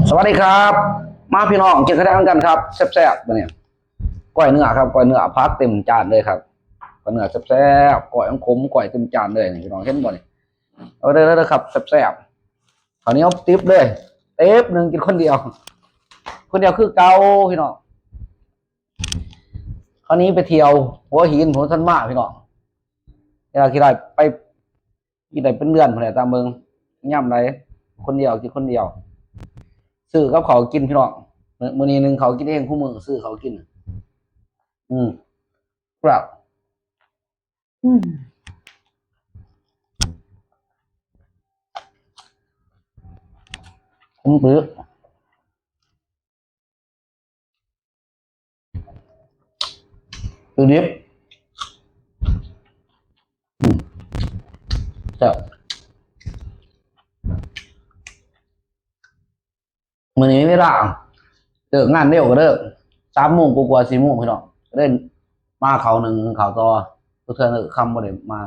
ສະຫວັດດີຄັບ ມາພີ່ນ້ອງ ກິນເຂົ້ານຳກັນຄັບ ແຊບໆ ມື້ນີ້ ກ້ອຍເນື້ອຄັບ ກ້ອຍເນື້ອ ຜັກເຕັມຈານເລີຍຄັບ ກ້ອຍເນື້ອແຊບໆ ກ້ອຍຂມໆ ກ້ອຍເຕັມຈານເລີຍ ພີ່ນ້ອງເຫັນບໍ່ນີ້ ເອົາເດີໆ ຄັບ ແຊບໆ ເຂົ້າໜຽວຕິບເລີຍ ຕິບໜຶ່ງ ກິນຄົນດຽວ ຄົນດຽວຄືເກົ່າພີ່ນ້ອງ. ຄາວນີ້ໄປທ່ຽວຫົວຫີນ ຜົມທັນມາພີ່ນ້ອງ ເວລາທີ່ໄດ້ໄປ ກິນໄດ້ເປັນເດືອນພຸ້ນແຫຼະ ຕາມເບິ່ງ ຍາມໃດ ຄົນດຽວ ກິນຄົນດຽວ ຊື້ກັບເຂົ້າກິນພີ່ນ້ອງ ມື້ ມື້ນີ້ໜຶ່ງເຂົ້າກິນເອງ ຄູ່ມື້ຊື້ເຂົ້າກິນ ອືມ ແຊບ ອືມ ຂມປຶກ ຄືດິບ ອືມ ແຊບ ມື້ນີ້ມີເວລາ ເລີກງານເລັວກໍເລີກ ສາມໂມງກວ່າໆ ສີ່ໂມງ ພີ່ນ້ອງ ກໍເລີຍມາເຂົ້າໜຶ່ງເຂົ້າຕໍ່ ເທື່ອເລີກຄ່ຳບໍ່ໄດ້ມາ.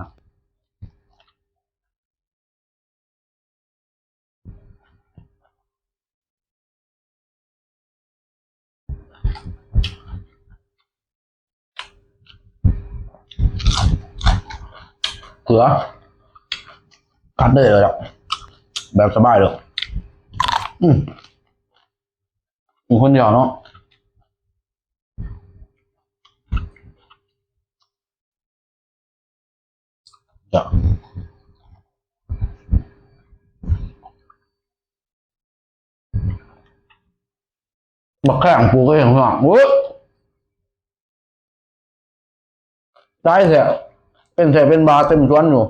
ເກືອ ກັດເລີຍ ແບບສະບາຍເລີຍ ອືມ ມີຄົນດຽວເນາະ. ບັກແຂ້ງປູກເອງ ພີ່ນ້ອງ ໂອ້ຍ ຫຼາຍແທ້ ເປັນແທ້ເປັນບາເຕັມສວນຢູ່.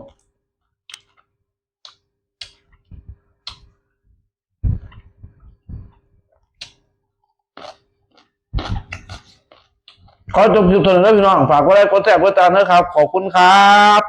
ຂໍຈົບຄລິບເທົ່ານີ້ເດີພີ່ນ້ອງ ຝາກກົດໄລກົດແຊກົດຕິດຕາມເດີຄັບ ຂອບຄຸນຄັບ.